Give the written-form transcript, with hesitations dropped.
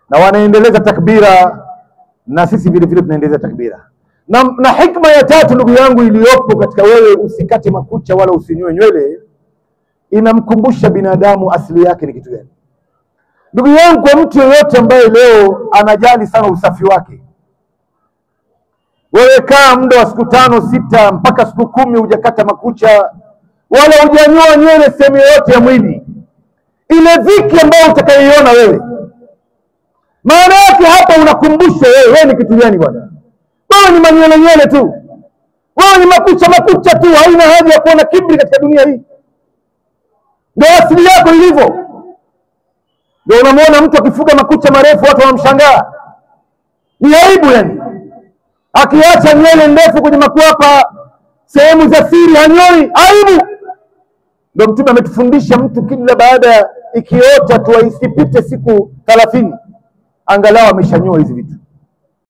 Na wanaendeleza takbira, na sisi vile vile tunaendeleza takbira. Na hikma ya tatu ndugu yangu iliyopo katika wewe usikate makucha wala usinyoe nywele, inamkumbusha binadamu asili yake ni kitu gani. Ndugu yangu, kwa mtu yeyote ambaye leo anajali sana usafi wake, wewe kaa muda wa siku 5 6 mpaka siku 10 hujakata makucha wala hujanyoa nywele sehemu yoyote ya mwili, ile dhiki ambayo utakayoiona wewe, maana yake hapa unakumbushwa wewe, wewe ni kitu gani bwana? Wewe ni manywele nywele tu, wewe ni makucha makucha tu, haina haja ya kuwa na kiburi katika dunia hii. Ndio asili yako ilivyo. Ndio unamuona mtu akifuga makucha marefu watu wanamshangaa, ni aibu yani. Akiacha nywele ndefu kwenye makwapa, sehemu za siri hanyoi, aibu. Ndio Mtume ametufundisha mtu kila baada ikiota tu isipite siku 30 angalau ameshanyoa hizi vitu.